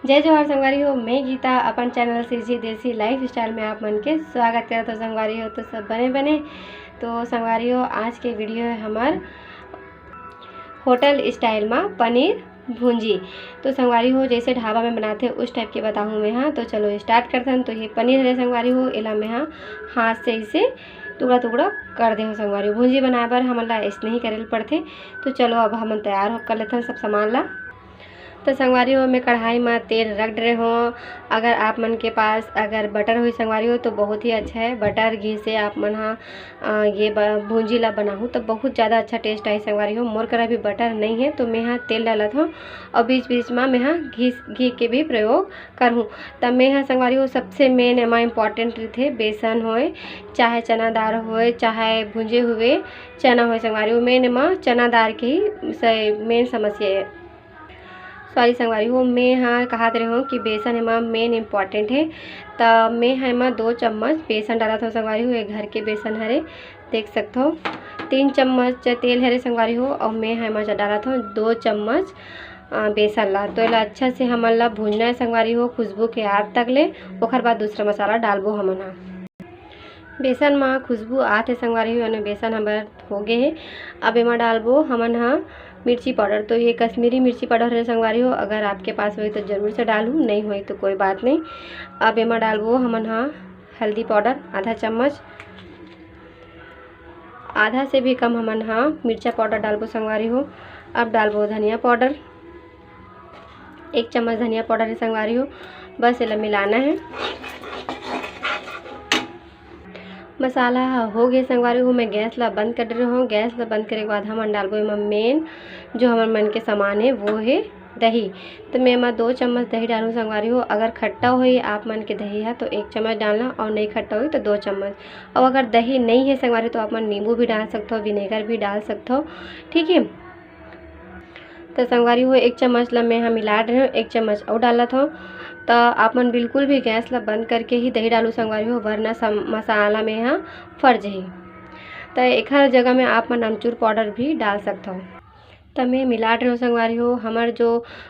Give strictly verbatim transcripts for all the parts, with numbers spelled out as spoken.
जय जोहार संगवारी हो, मैं गीता अपन चैनल सीजी देसी लाइफस्टाइल में आप मन के स्वागत करत हो संगवारी हो। तो सब बने बने। तो संगवारी हो, आज के वीडियो है हमार होटल स्टाइल मा पनीर भुंजी। तो संगवारी हो, जैसे ढाबा में बनाथे उस टाइप के बताहूँ मैं। हाँ, तो चलो स्टार्ट करथन। तो ये पनीर हरे संगवारी हो, एला मैं हा हाथ से इसे टुकड़ा टुकड़ा कर दे हो संगवारी हो। भुंजी बनाए बर हमन ला ऐसने ही करे ल पड़थे। तो चलो अब हमन तैयार हो कर लेथन सब सामान ला। तो संगवारी हो, मैं कढ़ाई में तेल रख डरे हो। अगर आप मन के पास अगर बटर होही संगवारी हो तो बहुत ही अच्छा है। बटर घी से आप मन हा अ, ये ब-, भुंजी ला बनाहूँ तो बहुत ज़्यादा अच्छा टेस्ट आही संगवारी हो। मोर करा भी बटर नहीं है तो मैं हा तेल डालत हूँ और बीच बीच में मैं हा घी, घी के भी प्रयोग करहूँ। तब मैं हा संगवारी हो, सबसे मेन एमा इम्पॉर्टेंट रहिथे बेसन होए, चाहे चना दाल होए, चाहे भुंजे हुए चना होए संगवारी हो, मेन एमा चना दाल के ही मेन समस्या है। सॉरी संगवारी हो, मैं हा कहत रहे हो कि बेसन एमा मेन इम्पॉर्टेंट है। त मैं हा एमा दो चम्मच बेसन डालत हो संगवारी हो। ये घर के बेसन हरे, देख सकत हो। तीन चम्मच तेल हरे संगवारी हो, और मैं हा एमा डालत हो दो चम्मच अ, बेसन ला। तो एला अच्छा से हमन ला भूजना है संगवारी हो, खुशबू के आत तक ले। ओखर बाद दूसरा मसाला डालबो हमन हा। बेसन मा खुशबू आत हे संगवारी हो, यानी बेसन हमर हो गे हे। अब एमा डालबो हमन हा मिर्ची पाउडर। तो ये कश्मीरी मिर्ची पाउडर है संगवारी हो, अगर आपके पास होही तो जरूर से डालहू, नहीं होही तो कोई बात नहीं। अब एमा डालबो हमन हा हल्दी पाउडर आधा चम्मच, आधा से भी कम हमन हा मिर्चा पाउडर डालबो संगवारी हो। अब डालबो धनिया पाउडर, एक चम्मच धनिया पाउडर है संगवारी हो। बस एला मिलाना है। मसाला ह हो गे संगवारी हो, मैं गैस ला बंद कर डरे हूँ। गैस ला बंद करे के बाद हमन डालबो एमा मेन जो हमर मन के सामान है वो है दही। तो मैं एमा दो चम्मच दही डालूँ संगवारी हो। अगर खट्टा होही आप मन के दही है तो एक चम्मच डालना, और नहीं खट्टा होही तो दो चम्मच। और अगर दही नहीं है संगवारी तो आप मन नींबू भी डाल सकते हो, विनेगर भी डाल सकते हो, ठीक है। तो संगवारी हो, एक चम्मच ला मैं हा मिला डरे हूँ, एक चम्मच और डालत हूँ। तो आप मन बिल्कुल भी गैस ला बंद करके ही दही डालू संगवारी हो, वरना सम-, मसाला में हा फट जही। तो एखर जगह में आप मन अमचूर पाउडर भी डाल सकत हो। त मैं मिला डरे हूँ संगवारी हो, हमर जो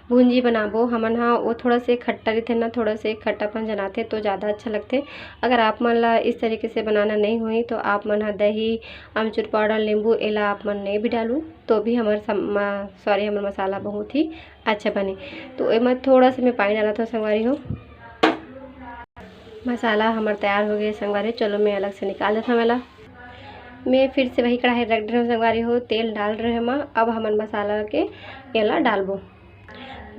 भुंजी बनाबो हमन हा, वो थोड़ा से खट्टा रहिथे ना, थोड़ा से खट्टापन जनाथे तो ज़्यादा अच्छा लगथे। अगर आप मन ला इस तरीके से बनाना नहीं होही तो आप मन हा दही, अमचूर पाउडर, नींबू एला आप मन नहीं भी डालू तो भी हमर सम-, मा-, सॉरी, हमर मसाला बहुत ही अच्छा बने। तो एमा थोड़ा सा मैं पानी डालत हूँ संगवारी हो। मसाला हमर तैयार हो गए संगवारी, चलो मैं अलग से निकाल देता हूँ एला। मैं फिर से वही कढ़ाई रख डरे हूँ संगवारी हो, तेल डाल डरे हूँ मैं। अब हमन मसाला के एला डालबो।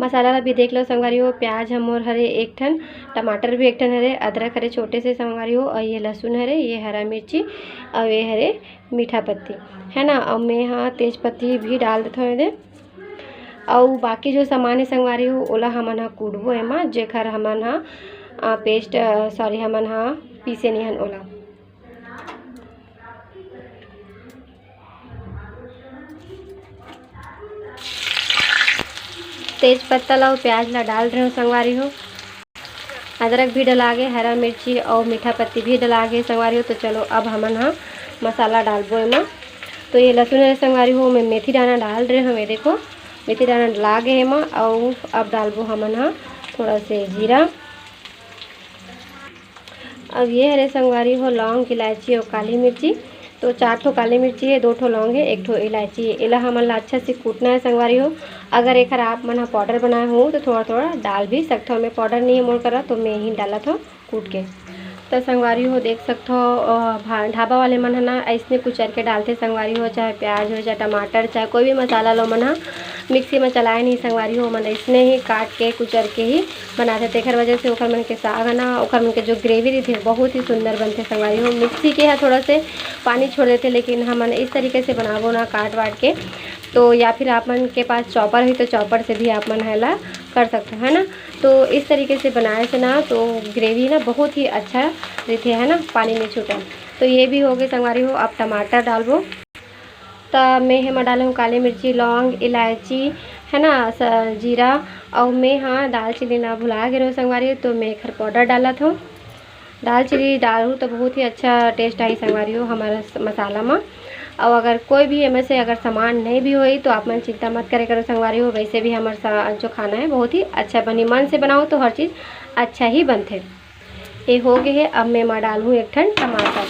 मसाला ला भी देख लो संगवारी हो, प्याज ह मोर हरे एक ठन, टमाटर भी एक ठन हरे, अदरक हरे छोटे से संगवारी हो, और ये लहसुन हरे, ये हरा मिर्ची, और ये हरे मीठा पत्ती, है ना। और मैं हा तेज पत्ती भी डाल देथव एदे। और बाकी जो सामान है संगवारी हो, ओला हमन हा कूटबो एमा, जेखर हमन हा, आ, पेस्ट, आ, सॉरी, हमन हा पीसे नहीं हन ओला। तेज पत्ता ला अउ प्याज ला डाल रहे हो संगवारी हो। अदरक भी डला गे, हरा मिर्ची अउ मीठा पत्ती भी डला गे संगवारी हो। तो चलो अब हमन हा मसाला डालबो एमा। तो ये लहसुन है संगवारी हो, मैं मेथी दाना डाल रहे हो। मैं देखो मेथी दाना डला गे एमा। अउ अब डालबो हमन हा थोड़ा से जीरा। अब ये हरे संगवारी हो लौंग, इलायची अउ काली मिर्ची। तो चार ठो काली मिर्ची है, दो ठो लौंग है, एक ठो इलायची है। एला हमन ला अच्छा से कूटना है संगवारी हो। अगर एखर आप मन ह पाउडर बनाए हो तो थोड़ा थोड़ा डाल भी सकथो। मैं पाउडर नहीं है मोर करा, तो मैं ही डालत हूँ कूट के। तो संगवारी हो देख सकथो, अ, भा-, ढाबा वाले मन ह ना अइसने कुचर के डालथे संगवारी हो, चाहे प्याज हो, चाहे टमाटर, चाहे कोई भी मसाला लो मन ह मिक्सी में चलाए नहीं संगवारी हो, मन अइसने ही काट के कुचर के ही बनाथे। तेखर वजह से ओखर मन के साग ह ना, ओखर मन के जो ग्रेवी रहिथे बहुत ही सुंदर बनथे संगवारी हो। मिक्सी के ह थोड़ा से पानी छोड़ देथे, लेकिन हमन इस तरीके से बनाबो ना काट वाट के, तो या फिर आप मन के पास चॉपर होही तो चॉपर से भी आप मन ह एला कर सकथो, है ना। तो इस तरीके से बनाए से ना तो ग्रेवी ना बहुत ही अच्छा रहिथे, है ना, पानी नहीं छूटे। तो ये भी हो गए संगवारी हो। अब टमाटर डालबो। त मैं एमा डाले हूँ काली मिर्ची, लौंग, इलायची, है ना, स-, जीरा, अउ मैं हा दालचीनी ला भुला गे रहो संगवारी, तो मैं एखर पाउडर डालत हूँ। दालचीनी डालहूँ तो बहुत ही अच्छा टेस्ट आई संगवारी हो हमारा स-, मसाला मा। और अगर कोई भी एमे से अगर सामान नहीं भी होई तो आप मन चिंता मत करे करो संगवारी हो। वैसे भी हमर सा-, जो खाना है बहुत ही अच्छा बनी। मन से बनाओ तो हर चीज़ अच्छा ही बनथे। ये हो गए है। अब मैं एमा डालहूँ एक ठन टमाटर।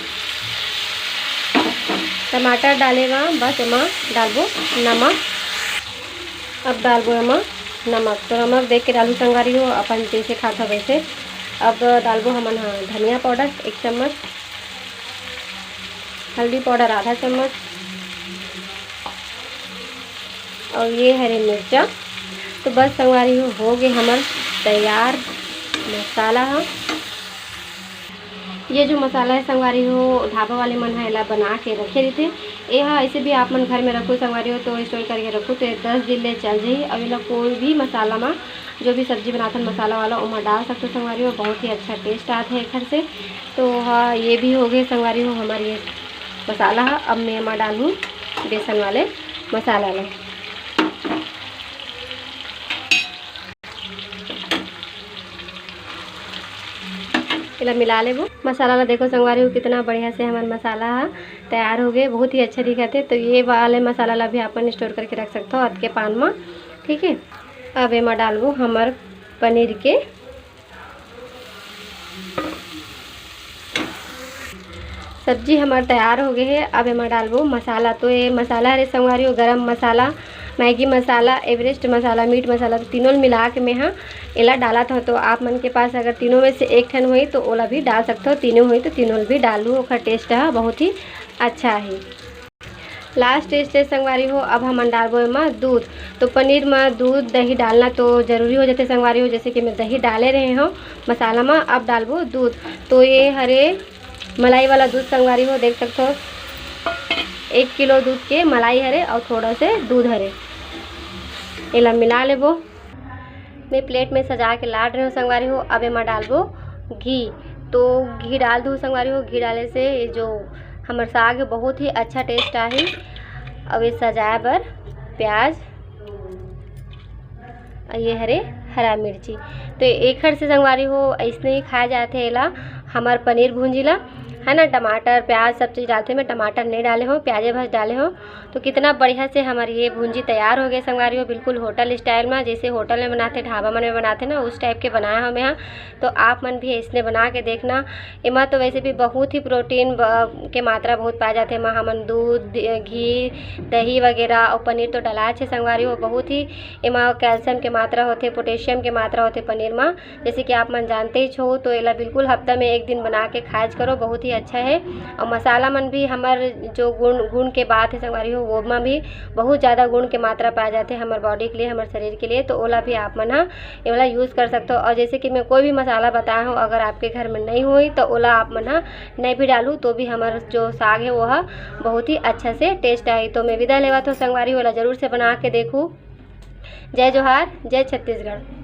टमाटर डाले मा बस एमा डालबो नमक। अब डालबो एमा नमक, तो नमक देख के डालहूँ संगवारी हो, अपन जैसे खात हो वैसे। अब डालबो हमन हा धनिया पाउडर एक चम्मच, हल्दी पाउडर आधा चम्मच, और ये हरे मिर्चा। तो बस संगवारी हो, हो गए हमर तैयार मसाला ह। ये जो मसाला है संगवारी हो, ढाबा वाले मन ह एला बना के रखे रहिथे। ये ह ऐसे भी आप मन घर में रखो संगवारी हो, तो स्टोर करके रखो तो ये दस दिन ले चल जाही। और एला कोई भी मसाला मा, जो भी सब्जी बनाथन मसाला वाला, ओमा डाल सकते हो संगवारी हो, बहुत ही अच्छा टेस्ट आथे एखर से। तो हाँ, ये भी हो गए संगवारी हो हमारे ये मसाला ह। अब मैं एमा डालूँ बेसन वाले मसाला ला। एला मिला लेबो। मसाला ला देखो संगवारी हो, कितना बढ़िया से हमर मसाला ह तैयार हो गए, बहुत ही अच्छा दिखत हे। तो ये वाले मसाला ला भी अपन स्टोर करके रख सकते हो अतके पान में, ठीक है। अब एमा डालबो हमर पनीर के सब्जी हमर तैयार हो गए है। अब एमा डालबो मसाला। तो ये मसाला हरे संगवारी हो, गरम मसाला, मैगी मसाला, एवरेस्ट मसाला, मीट मसाला, तो तीनों मिला के मैं हा एला डालत हूँ। तो आप मन के पास अगर तीनों में से एक ठन होई तो ओला भी डाल सकते हो, तीनों होई तो तीनों भी डालू, ओखर टेस्ट ह बहुत ही अच्छा है। लास्ट स्टेज संगवारी हो, अब हमन डालबो एमा दूध। तो पनीर म दूध दही डालना तो जरूरी हो जाथे संगवारी हो, जैसे कि मैं दही डाले रहे हूँ मसाला म। अब डालबो दूध। तो ये हरे मलाई वाला दूध संगवारी हो, देख सकते हो एक किलो दूध के मलाई हरे और थोड़ा से दूध हरे। एला मिला लेबो। मैं प्लेट में सजा के लाड रहे हूँ संगवारी हो। अब एमा डालबो घी। तो घी डाल दूँ संगवारी हो, घी डाले से ये जो हमर साग है बहुत ही अच्छा टेस्ट आही। अब ये सजाए बर प्याज, ये हरे हरा मिर्ची। तो एखर से संगवारी हो ऐसने ही खाए जाथे एला, हमर पनीर भुंजी ला, है ना। टमाटर प्याज सब चीज़ डालथे, मैं टमाटर नहीं डाले हो, प्याजे भस डाले हो। तो कितना बढ़िया से हमर ये भुंजी तैयार हो गए संगवारी हो, बिल्कुल होटल स्टाइल में, जैसे होटल में बनाते, ढाबा मन में बनाते ना, उस टाइप के बनाया हूँ मैं यहाँ। तो आप मन भी इसने बना के देखना। एमा तो वैसे भी बहुत ही प्रोटीन के मात्रा बहुत पाए जाते। एमा हमन दूध, घी, दही वगैरह और पनीर तो डलाए छे संगवारी हो। बहुत ही एमा कैल्शियम के मात्रा होते, पोटेशियम के मात्रा होते पनीर में। जैसे कि आप मन जानते ही छो, तो एला बिल्कुल हफ्ता में एक दिन बना के खाज करो, बहुत ही अच्छा है। और मसाला मन भी हमर जो गुण गुण के बात है संगवारी हो, वो में भी बहुत ज़्यादा गुण के मात्रा पाए जाते हैं हमर बॉडी के लिए, हमर शरीर के लिए। तो ओला भी आप मन हा एला यूज़ कर सकते हो। और जैसे कि मैं कोई भी मसाला बताया हूँ, अगर आपके घर में नहीं होई तो ओला आप मन हा नहीं भी डालू तो भी हमर जो साग है वो हा बहुत ही अच्छा से टेस्ट आई। तो मैं विदा लेवा तो संगवारी, ओला जरूर से बना के देखू। जय जोहार, जय छत्तीसगढ़।